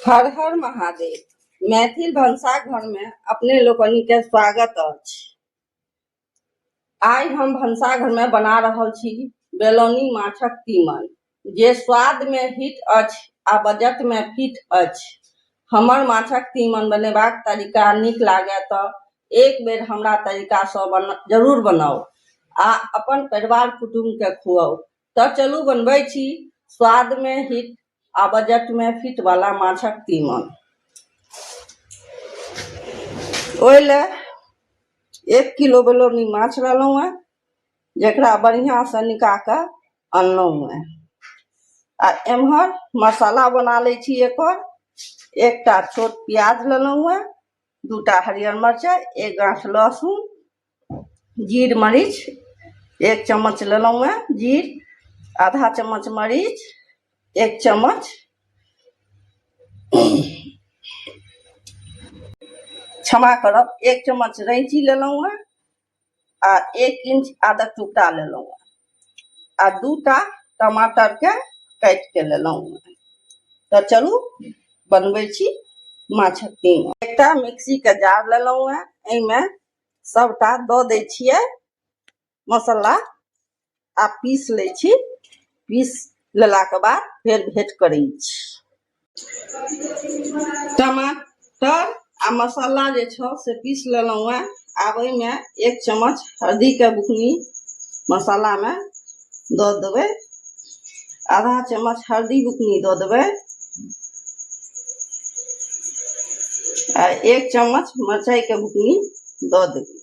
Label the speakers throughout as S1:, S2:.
S1: हर हर महादेव। मैथिल भनसाघर में अपने लोकनि के स्वागत अछि। आइ हम भनसाघर में बना रहल छी बेलौनी माछक तीमन, जे स्वाद में हिट अछि आ बजट में फिट अछि। हमर माछक तीमन बनेबाक तरीका नीक लागय तऽ एक बेर हमरा तरीका सँ जरूर बनाउ आ अपन परिवार कुटुम्ब के खुआउ। तऽ चलू बनबै छी स्वाद में हिट आ बजटमे फिट वाला माछक तीमन। ओहि लए 1 किलो बेलौनी माछ लेलहुँ हेँ, जकरा बढ़िआँसँ निका कऽ अनलहुँ हेँ। आ एम्हर मसाला बना लै छी एकर। एकटा छोट प्याज लेलहुँ हेँ, 2टा हरियर मरचाइ, 1 गाँठ लहसुन, जीर मरीच 1 चम्मच लेलहुँ हेँ जीर, आधा चम्मच मरीच, 1 चम्मच, क्षमा करब, 1 चम्मच रैंची लेलहुँ हेँ आ 1 इंच आदक टुकड़ा लेलहुँ हेँ आ 2टा टमाटरके काटिके लेलहुँ हेँ। तऽ चलू बनबै छी माछक तीमन। एकटा मिक्सीके जार लेलहुँ हेँ, एहिमे सबटा दऽ दै छियै मसाला आ पीस लै छी। पीस लेलाके बाद फेर भेँट करै छी। टमाटर आ मसाला जे छल से पीस लेलहुँ हेँ। आब एहिमे 1 चम्मच हल्दीके बुकनी मसालामे दऽ देबै, आधा चम्मच हल्दी बुकनी दऽ देबै आ 1 चम्मच मरचाइके बुकनी दऽ देबै।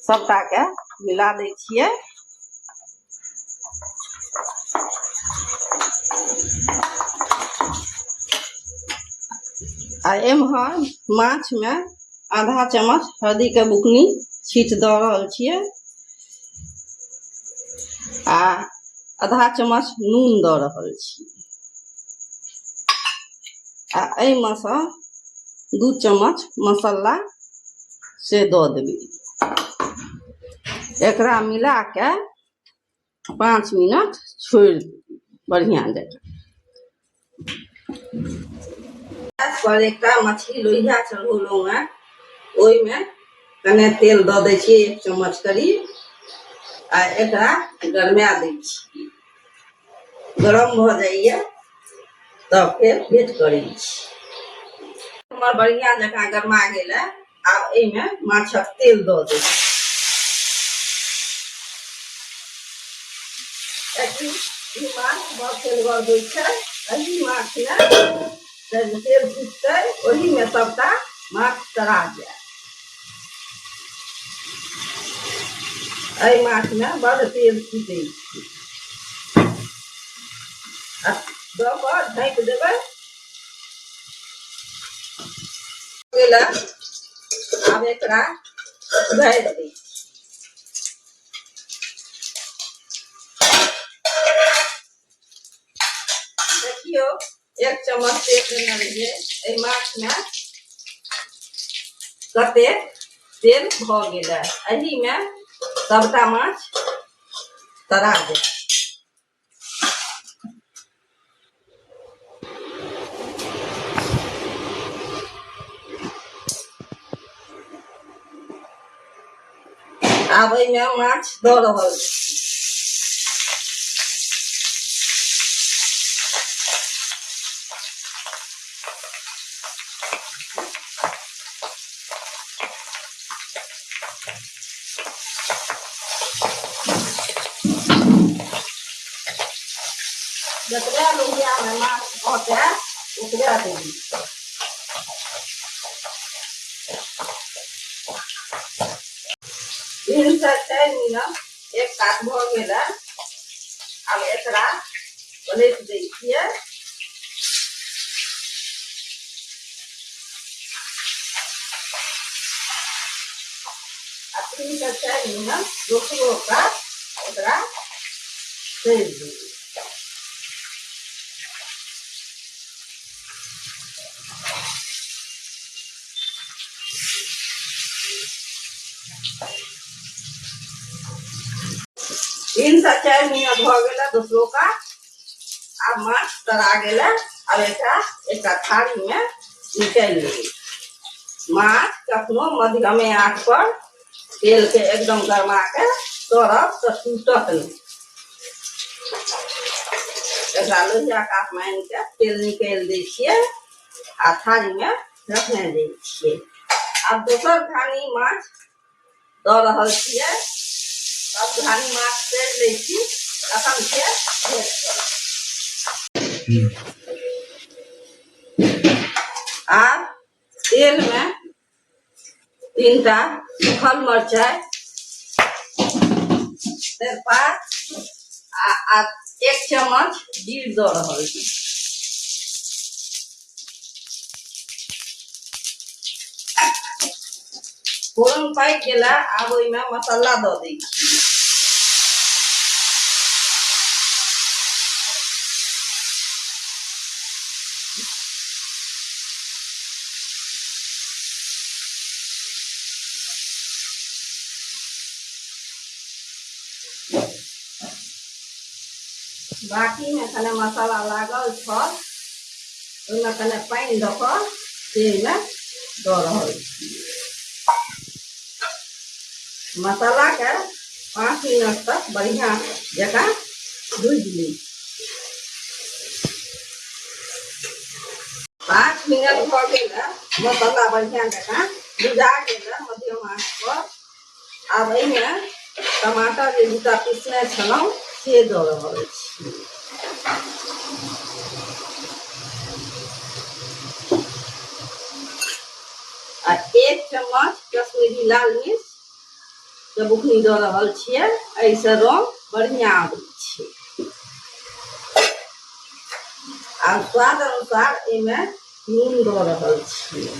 S1: सबटाके मिला दै छियै। आ एम्हर माछमे आधा चम्मच हल्दीके बुकनी छीट दऽ रहल छियै आ आधा चम्मच नून दऽ रहल छी आ एहिमे सँ 2 चम्मच मसाला से दऽ देबै। एकरा मिलाके 5 मिनट छोड़ि बढ़िआँ जकाँ। गैस पर एकटा मछली लोहिया चढ़ौलहुँ हेँ, ओहिमे कने तेल दऽ दै छियै 1 चम्मच करीब आ एकरा गरमा दै छियै। गरम भऽ जाइए तब फेर भेट करै छी। हमर बढ़िआँ जकाँ गरमा गेल है। आब एहिमे माछक तेल दऽ दै छी। ई माछ बड़ तेलगर होइ छै। एहि माछमे तेल छुटतै, ओहिमे सबटा माछ तरा जायत। एहि माछमे बड़ तेल छुटै छै। आ दऽ कऽ ढकि देबै। आब एकरा उघारि दै। देखियौ, 1 चम्मच तेल देने रहियै, एहि माछमे कतेक तेल भऽ गेलै। एहिमे सबटा माछ तरा गेल। आब एहिमे माछ दऽ रहल छी। जतबे लोहियामे माछ अँटै ओतबे देबै। 3 से 4 मिनट एक कात भऽ गेल। आब एकरा पलटि दै छियै। आ 3 से 4 मिनट दोसरो कात एकरा तरि देबै। 3 से 4 मिनट भऽ गेलै दोसरो का। आब माछ तरा गेलै। आब एकरा एकटा थारीमे निकालि लेबै। माछ कखनो मध्यमे आँच पर तेलके एकदम गरमा के तरब तऽ टूटत नहि। एकरा लोहिया कातमे आनि कऽ तेल निकालि दै छियै आ थारीमे रखने जाइ छियै। आब दोसर घानी माछ दऽ रहल छियै। सब घानी माछ तरि लै छी, तखन फेर भेट करब। आब तेलमे 3टा सूखल मरचाइ, तेजपात आ 1 चम्मच जीर दऽ रहल छी। फोरन पाकि गेला, आब ओहिमे मसाला दऽ दै छी। बाटीमे कने मसाला लागल छल, ओहिमे कने पानि दऽ कऽ तेलमे दऽ रहल छी। मसालाके 5 मिनट तक बढ़िआँ जकाँ भुजि ली। 5 मिनट भऽ गेल, मसाला बढ़िआँ जकाँ भुजा गेल मध्यम आँच पर। आब एहिमे टमाटर जे 2टा पीसने छलहुँ से दऽ रहल छी। आ 1 चम्मच कश्मीरी लाल मिर्च के बुकनी दऽ रहल छियै, एहिसँ रंग बढ़िआँ आबै छै। आब स्वाद अनुसार एहिमे नून दऽ रहल छियै।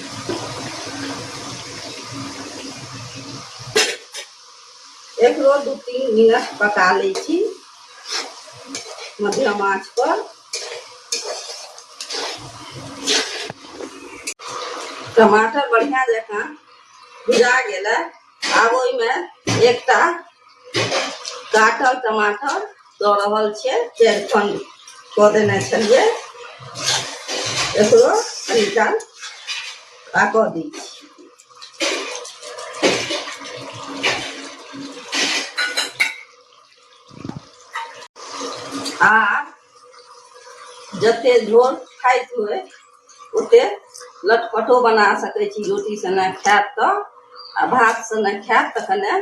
S1: एकरो 2-3 मिनट पका लै छी मध्यम आँच पर। टमाटर बढ़िया जकाँ भुजा गेलै। आब ओहिमे एकटा काटल टमाटर दऽ रहल छियै, 4 खंड कऽ देने छलियै। एकरो कनी काल पाकऽ दै छियै। आ जते झोर खाइत हुए ओते लटपटो बना सकै छी। रोटी सङ्गे खायत तऽ आ भात सङ्गे खायत तऽ कने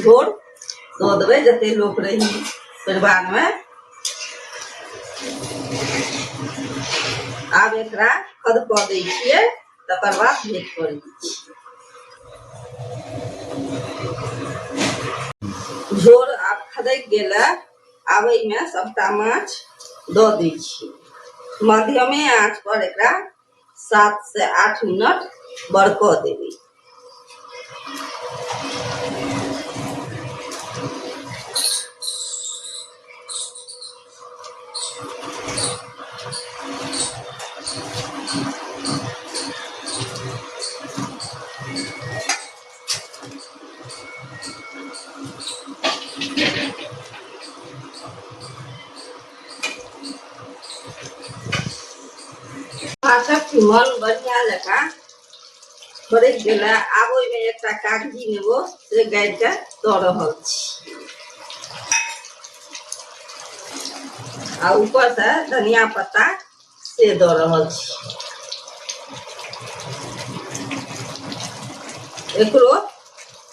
S1: झोर दऽ देबै, जते लोक रही परिवारमे। आब एकरा खदकऽ दै छियै, तकर बाद भेट करै छियै। झोर आब खदकि गेलै। आब एहिमे सबटा माछ दऽ दै छी। मध्यमे आँच पर एकरा 7 से 8 मिनट बरकऽ देबै। माछक तीमन बढ़िआँ जकाँ बरकि गेलै। आब ओहिमे एकटा कागजी नेबो से गाड़ि कऽ दऽ रहल छी आ ऊपरसँ धनिया पत्ता से दऽ रहल छी। एकरो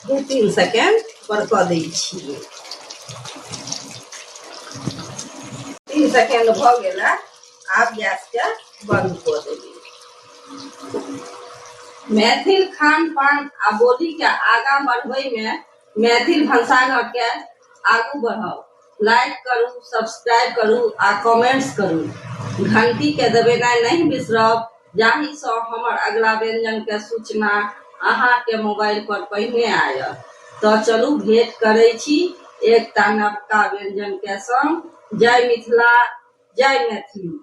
S1: 2-3 सेकेंड बरकऽ दै छियै। 3 सेकेंड भऽ गेलै। आब गैसके बंद कऽ देबै। मैथिल खान पान आ बोलीके आगाँ बढ़बैमे मैथिल भनसाघरके आगू बढ़ाउ। लाइक करू, सब्सक्राइब करू आ कमेंट्स करू। घंटीके दबेनाइ नहि बिसरब, जाहिसँ हमर अगिला व्यंजनके सूचना अहाँके मोबाइल पर पहिने आयत। तऽ चलू भेंट करै छी एकटा नवका व्यंजनके संग। जय मिथिला, जय मैथिली।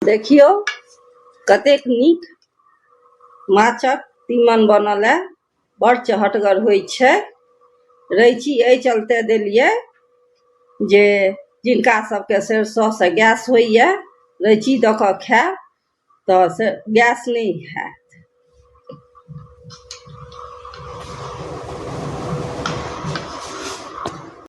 S1: देखियौ कतेक नीक माछक तीमन बनल है। बड़ चहटगर होइ छै। रैची एहि चलते देलियै जे जिनका सबके सरिसोसँ गैस होइए, रैची दऽ कऽ खायब तऽ से गैस नहि हैत।